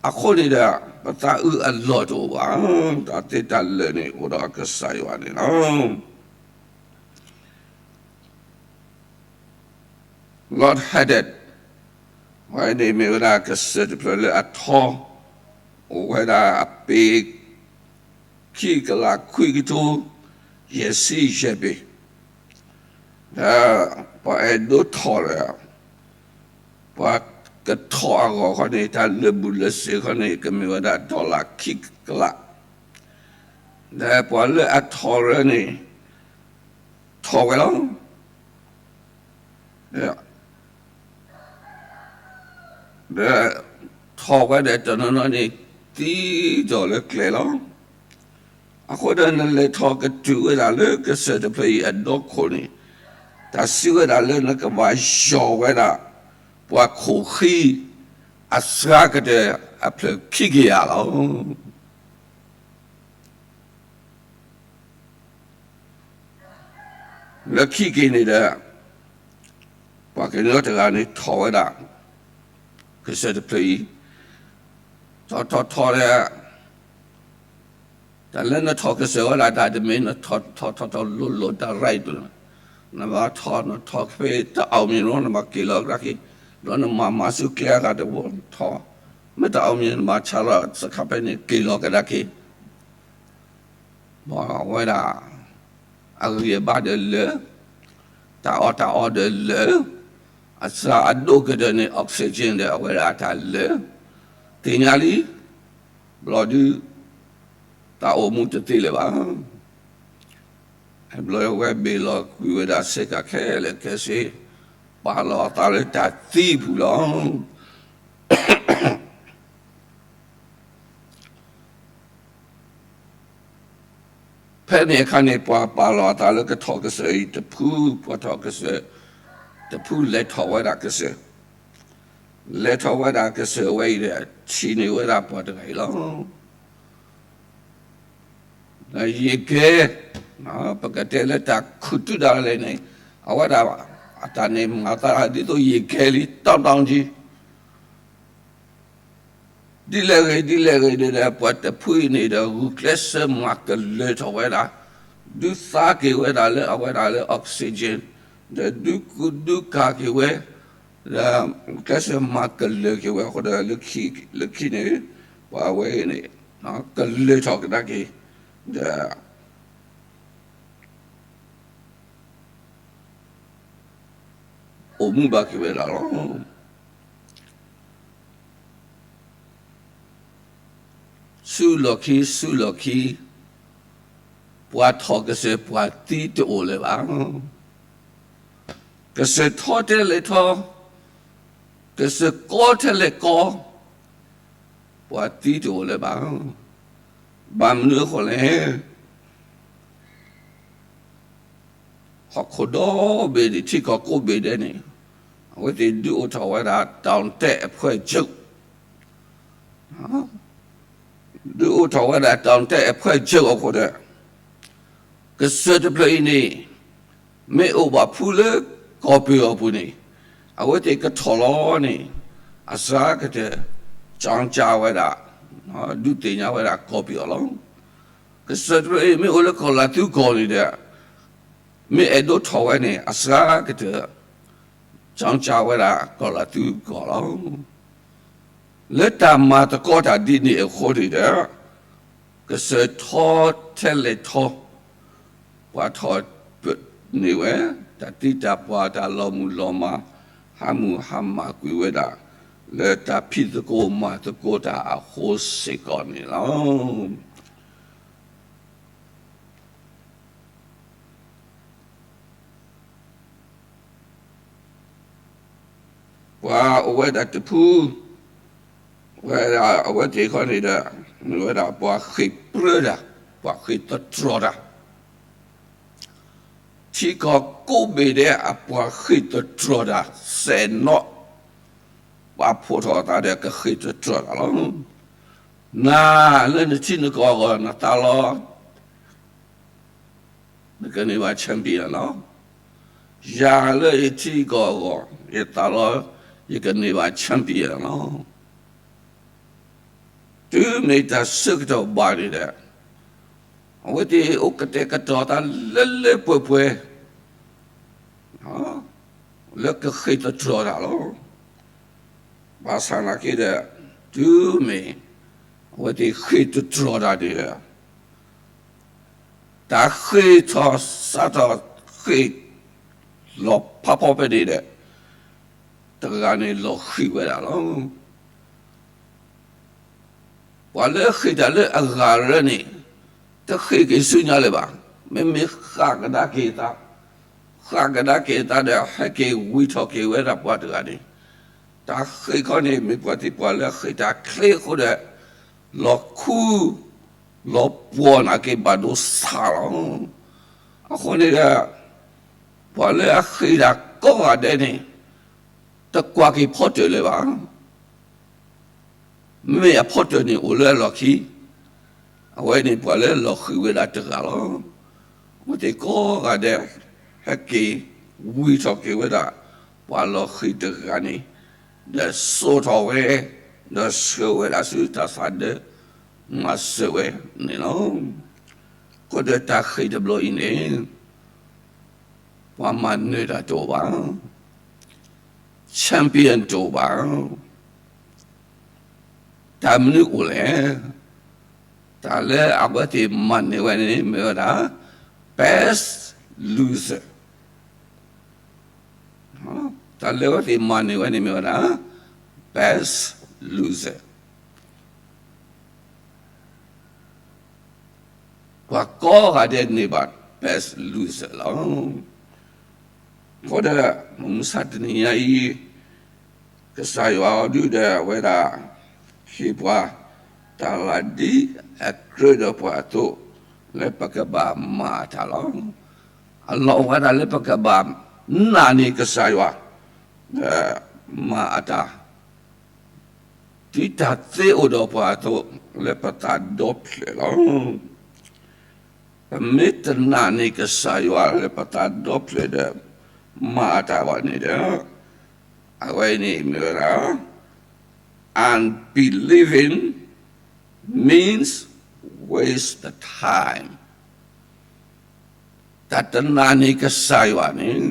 အဃိန့ၣ်ဒီး ပသးအုးအလီၢ်တအိၣ်ဘၣ်. တၢ်သ့တၢ်လၢာ်န့ၣ်အိၣ်ဒီးကစၢ်ယွၤန့ၣ်လီၤ. Lord Haddad ဝဲန့ၣ်မ့ၢ်ဝဲဒၣ်ကစၢၢ်တဖျၢၣ်လၢအထီ, အိၣ်ဝဲဒၣ်အပ့ၤ ခံကလးခွံကထိ ယဲၢ်ဆံယဲၢ်ဘ့ၣ်, ဒီးပှၤအဲၣ်ဒိးထီၣ်ဒီး ပှၤကထီၣ်အဂီၢ်ခီန့ၣ် တၢ်လၢာ်ဘူၣ်လၢာ်စ့ၤခီန့ၣ် ကမ့ၢ်ဝဲဒၣ် dollar ခံကလး, ဒီးပှၤလၢအထီၣ်ရၢန့ၣ် ထီၣ်ဝဲလီၤ. ဒီးထီၣ်ဝဲဒီးတနီၤနီၤန့ၣ် သံထီၣ်လၢကျဲလီၤ. အဃိဒီးနလဲၤထီၣ်ကတုၤဝဲဒၣ်လၢကစၢၢ်တဖျၢၣ်အံၤအဒီခိၣ်န့ၣ်, တၢ်စံးဝဲဒၣ်လၢနကဘၣ်ယီၢ်ဝဲဒၣ် ပှၤခိၣ်ဃံ အစှၤကတၢၢ်အဖျၢၣ်ခံကယၤလီၤ. လၢခံက့ၤန့ၣ်ဒီး ပှၤကညီတဂၤန့ၣ်ထီၣ်ဝဲဒၣ် ကစၢၢ်တဖျၢၣ်အံၤ, ထီၣ်ထီၣ်ထီၣ်ဒီး တၢ်လၢနထီၣ်ကစၢၢ်ဝဲဒၣ်တၢ်တမ့ၢ် နထီၣ်ထီၣ်ထီၣ်ထီၣ်လိၤလိၤတၢ် right နဘၣ်ထီၣ် နထီၣ်ဖဲတၢ်အီၣ်မံၤနီၤ နဘၣ်က့ၤလီၤကဒါက့ၤ, ဒီးနမၤမၤဆူကျဲအဂၤတဘိထီၣ်, မ့ၢ်တၢ်အီၣ်မံၤနဘၣ်ဆါလီၤစခါဖဲန့ၣ် က့ၤလီၤကဒါက့ၤ ဘၣ်ဝဲဒၣ် အဂံၢ်အဘါဒီးလၢာ်, တၢ်အီၣ်တၢ်အီဒီးလၢာ်, အစှၤအဒိၣ်ကတၢၢ်န့ၣ် oxygen ဒီးအဝဲဒၣ်တၢ်လၢာ်, သ့ၣ်ညါလံ, ဘျီဒုး တၢ်အိၣ်မူတသ့လၢၤဘၣ်. ဘျီဝဲဘ့ၣ်လီၤကွံာ်ဝဲဒၣ်စ့ၢ်ကီးခဲလၢာ်ခဲဆ့, ပာ်လီၤအသးလၢတၢ်သံပူၤလီၤ. ဖဲန့ၣ်အခါန့ၣ် ပှၤပာ်လီၤအသးလၢကထီၣ်ကစၢၢ်အံၤတဖု, ပှၤထီၣ်ကစၢၢ်တဖု လဲၤထီၣ်ဝဲဒၣ်ကစၢၢ်, လဲၤထီၣ်ဝဲဒၣ်ကစၢၢ်ဝဲအံၤဒီး ထံၣ်န့ၢ်ဝဲဒၣ်ပှၤတဂၤအံၤလီၤ. ယကဲ, ပကတဲလၢတၢ်ခူၣ်တုၤဒၣ်လဲာ်န့ၣ်, အဝဲဒၣ်အတၢ်န့ၣ်မၤသးဒ်သိးယကဲလံ တောင်းတောင်းကြီး ဒ်လဲၣ်ဂ့ၤ ဒ်လဲၣ်ဂ့ၤဒီး ပှၤတဖုအံၤန့ၣ်ဒီး ဂုာ်ကျဲးစၢးမၤကလၢၤထီၣ်ဝဲဒၣ်, ဒုးသါက့ၤဝဲဒၣ်လၢအဝဲဒၣ်လၢ oxygen, ဒီးဒုးကူဒုးကၤက့ၤဝဲ, ဒီးကျဲးစၢးမၤကလၢၤက့ၤဝဲအဃိဒီး လၢခံန့ၣ် ပှၤဝဲအံၤန့ၣ် ကလၢၤထီၣ်ကဒါက့ၤ, ဒီး အိၣ်မူဘၣ်က့ၤဝဲဒၣ်လီၤ. ဆူလီၢ်ခံ ဆူလီၢ်ခံ, ပှၤထီၣ်ကစၢၢ်ပှၤသံတအိၣ်လၢၤဘၣ်. ကစၢၢ်ထီထဲလဲၣ်ထီ, ကစၢၢ်ကီထဲလဲၣ်ကီ, ပှၤသံတအိၣ်လၢၤဘၣ်. ဘၣ်မနုၤအဃိလဲၣ် ဟီၣ်ခိၣ်ဒီဘ့ၣ်န့ၣ် ထံကီၢ်ကိးဘ့ၣ်ဒဲးန့ၣ် အဝဲသ့ၣ်ဒုးအိၣ်ထီၣ်ဝဲဒၣ် တောင်တက်အဖွဲ့ချုပ်, ဒုးအိၣ်ထီၣ်ဝဲဒၣ် တောင်တက်အဖွဲ့ချုပ် အဃိဒီး ကစၢၢ်တဖျၢၣ်အံၤန့ၣ် မ့ၢ်အိၣ်ဘၣ်ဖုလၢကီၢ်ပယီၤအပူၤန့ၣ် အဝဲသ့ၣ်ကထီၣ်လီၤန့ၣ် အစှၤကတၢၢ် ကၠီကၠါဝဲဒၣ် ဒုးသ့ၣ်ညါဝဲဒၣ်ကီၢ်ပယီၤလီၤ. ကစၢၢ်တဖျၢၣ်အံၤ မ့ၢ်အိၣ်လၢကီၢ်လၤသူကီၢ်န့ၣ်ဒီး မ့ၢ်အဲၣ်ဒိးထီၣ်ဝဲန့ၣ် အစှၤကတၢၢ် ကၠီကၠါဝဲဒၣ်ကီၢ်လၤသူကီၢ်လီၤ. လၢတၢ်မၤသကိးတၢ်ဒ်န့ၣ်အဃိန့ၣ်ဒီး ကစၢၢ်ထီထဲလဲၣ်ထီ, ပှၤထီၣ် န့ၢ်ဝဲ တၢ်သံတၢ်ပှၢ် တၢ်လီၤမုၢ်လီၤမၢ် ဟးမုၢ်ဟးမၢ်ကွံာ်ဝဲဒၣ် လၢတၢ်ဖံးသကိးမၤသကိးတၢ်အဃိစ့ၢ်ကီးန့ၣ်လီၤ. ပှၤအိၣ်ဝဲဒၣ်တဖု ဝဲဒၣ်အဝဲသ့ၣ်ခီန့ၣ်ဒီး မ့ၢ်ဝဲဒၣ်ပှၤဃ့ၢ်ပြၢတၢ်, ပှၤဃ့ၢ်သတြီၤတၢ်, ထံကီၢ်ကိးဘ့ၣ်ဒဲးအပှၤဃ့ၢ်သတြီၤတၢ်စဲးနီၣ်, ပှၤဖှိၣ်ထီၣ်အသးဒီးကဃ့ၢ်သတြီၤတၢ်လီၤ. နၤလၢနထံနကီၢ်အဂီၢ် နသးလီၤ နကန့ၢ်ဘၣ် champion လီၤ. ယၤလၢယထံကီၢ်အဂီၢ် ယသးလီၤ ယကန့ၢ်ဘၣ် champion လီၤ. တုၤမ့ၢ်တၢ်ဆၢကတီၢ်ဘၣ်န့ၣ်ဒီး အဝဲသ့ၣ်အိၣ်ကတဲာ်ကတီၤသးလၢလၢပှဲၤပှဲၤ လၢကဃ့ၢ်သတြီၤတၢ်လီၤ. ဘၣ်ဆၣ်နာ်က့ဒီး တုၤမ့ၢ် အဝဲသ့ၣ်ဃ့ၢ်သတြီၤတၢ်န့ၣ်ဒီး တၢ်ဃ့ၢ်ထီၣ်စးထီၣ်ဃ့ၢ်လီၤဖးဖီဖဲန့ၣ်ဒီး တဂၤန့ၣ်လီၤဃံၤဝဲဒၣ်လီၤ. ပှၤလၢအဃ့ၢ်တၢ်လၢအဂၤရၢန့ၣ် တဃ့ၢ်က့ၤဆူညါလၢၤဘၣ်. မ့မ့ၢ်ဃၣ်ကဒါက့ၤအသး, ဃၣ်ကဒါက့ၤအသးဒီး ဟဲက့ၤဝံၤထီၣ်က့ၤဝဲဒၣ်ပှၤတဂၤန့ၣ်, တၢ်ဃ့ၢ်ခီန့ၣ် မ့ၢ်ပှၤသ့ၣ်ပှၤလၢအဃ့ၢ်တၢ်ချ့အဃိဒီး လီၤခူ လီၤပှီၢ်နာ်က့ဘၣ်ဒိဆါလီၤ. အဃိန့ၣ်ဒီး ပှၤလၢအဃ့ၢ်တၢ်ကိးဂၤဒဲးန့ၣ် တကွၢ်က့ၤဖီတၢၣ်လၢၤဘၣ်. မ့မ့ၢ်အဖီတၢၣ်န့ၣ်အိၣ်လၢအလီၢ်ခံ, အဝဲန့ၣ်ပှၤလၢလီၤဃံၤဝဲဒၣ်တဂၤလီၤ. အဝဲသ့ၣ်ကိးဂၤဒဲး ဟဲက့ၤဝံၤထီၣ်က့ၤဝဲဒၣ် ပှၤလီၤဃံၤတဂၤန့ၣ်, ဒီးစိာ်ထီၣ်ဝဲ, ဒီးဆှၢဝဲဒၣ်ဆူတၢ်ဆါဒၢမၤစၢၤဝဲန့ၣ်လီၤ. အဃိဒီးတၢ်ဃ့ၢ်တဘျီအံၤန့ၣ် ပှၤမၤနၢၤတၢ်တအိၣ်ဘၣ်, champion တအိၣ်ဘၣ်. တၢ်မနုၤအိၣ်လဲၣ်. တၢ်လၢအဝဲသ့ၣ်မၤန့ၢ်ဝဲန့ၣ် မ့ၢ်ဝဲဒၣ် best loser. တၢ်လၢအဝဲသ့ၣ်မၤန့ၢ်ဝဲန့ၣ် မ့ၢ်ဝဲဒၣ် best loser. ပှၤကိးဂၤဒဲးန့ၢ်ဘၣ် best loser လီၤ. အဃိဒီး မုၢ်မဆါတနံၤညါအံၤ ကစၢ်ယွၤအီၤဒုဒီး အဝဲဒၣ် ဟ့ၣ်ပှၤ တၢ်လၢဒ်အကြၢးဒီးပှၤအသိး လၢပကဘၣ်မၤအတၢ်လီၤ. အလီၢ်အိၣ်ဝဲဒၣ်လၢပကဘၣ်နာ်န့ၢ်ကစၢ်ယွၤ ဒီးမၤအတၢ် ဒ်တၢ်သ့အိၣ်ဒီးပှၤအသိး လၢပသးဒီဖျၢၣ်လီၤ. ပမ့ၢ်တနာ်န့ၢ်ကစၢ်ယွၤလၢပသးဒီဖျၢၣ်ဒီး မၤအတၢ်ဘၣ်န့ၣ်ဒီး အဝဲန့ၣ်မ့ၢ်ဝဲဒၣ် unbelieving means waste the time. တၢ်တနာ်န့ၢ်ကစၢ်ယွၤန့ၣ်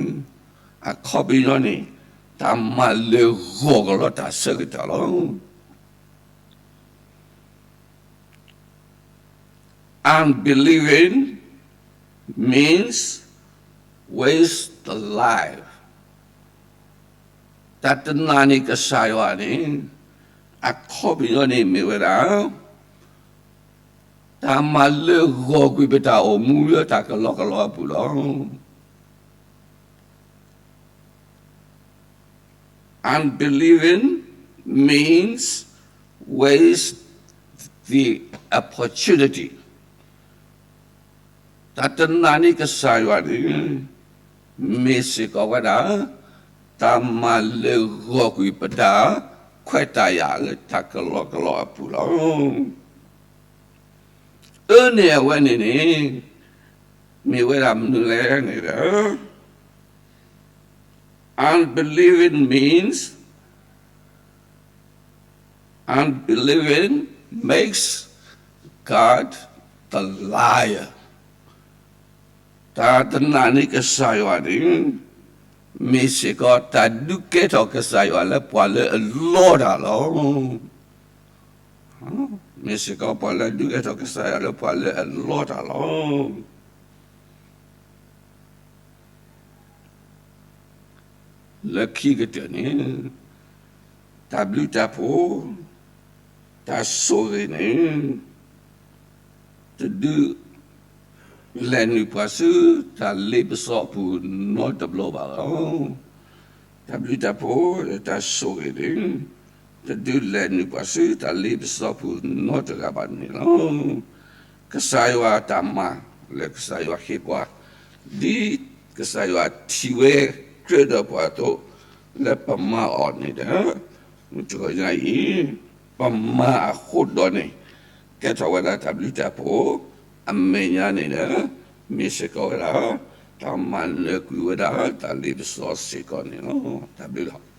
အခီပညီန့ၣ် တၢ်မၤလၢာ်ဂီၤကလီတၢ်ဆၢကတီၢ်လီၤ. Unbelieving means waste the life. တၢ်တနာ်န့ၢ်ကစၢ်ယွၤန့ၣ် အခီပညီန့ၣ်မ့ၢ်ဝဲဒၣ် တၢ်မၤလၢာ်ဂီၤကွံာ်ပတၢ်အိၣ်မူလၢတၢ်ကလီကလီအပူၤလီၤ. Unbelieving means waste the opportunity. တၢ်တနာ်န့ၢ်ကစၢ်ယွၤန့ၣ် မ့ၢ်စ့ၢ်ကီးဝဲဒၣ် တၢ်မၤလၢာ်ဂီၤကွံာ်ပတၢ်ခွဲးတၢ်ယာ်လၢတၢ်ကလီကလီအပူၤလီၤ. အၢန့ၣ်အဝဲန့ၣ်န့ၣ် မ့ၢ်ဝဲဒၣ်မနုၤလဲၣ်န့ၣ်ဒီး unbelieving means, unbelieving makes God the liar. တၢ်တနာ်န့ၢ်ကစၢ်ယွၤန့ၣ် မ့ၢ်စ့ၢ်ကီးတၢ်ဒုးကဲထီၣ်ကစၢ်ယွၤလၢပှၤလၢအလီတၢ်လီၤ. မ့ၢ်စ့ၢ်ကီးပှၤလၢဒုးကဲထီၣ်ကစၢ်ယွၤလၢပှၤလၢအလီတၢ်လီၤ. လၢခံကတၢၢ်န့ၣ်, တၢ်ဘျုးတၢ်ဖှိၣ်, တၢ်ဆိၣ်ဂ့ၤန့ၣ် တဒုးလဲၤနုာ်ပှၤဆူတၢ်လ့ပစီအပူၤနီတဘျီဘၣ်လီၤ. တၢ်ဘျုးတၢ်ဖှိၣ်, တၢ်ဆိၣ်ဂ့ၤန့ၣ် တဒုးလဲၤနုာ်ပှၤဆူတၢ်လ့ပစီအပူၤနီတဂၤဘၣ်န့ၣ်လီၤ. ကစၢ်ယွၤအတၢ်မၤလၢကစၢ်ယွၤဟ့ၣ်ပှၤ, ဒ်ကစၢ်ယွၤထံၣ်ဝဲကြၢးဒီးပှၤအသိး, လၢပမၤအီၤန့ၣ်ဒီး, တဂီၤညါအံၤ ပမၤအဃိဒီးန့ၣ် ကဲထီၣ်ဝဲဒၣ်တၢ်ဘျုးတၢ်ဖှိၣ်, အမဲာ်ညါန့ၣ်ဒီး မ့ၢ်စ့ၢ်ကီးဝဲဒၣ် တၢ်မၤနၢၤကွံာ်ဝဲဒၣ်တၢ်လ့ပစီစ့ၢ်ကီးန့ၣ်လီၤ. တၢ်ဘျုးလီၤ.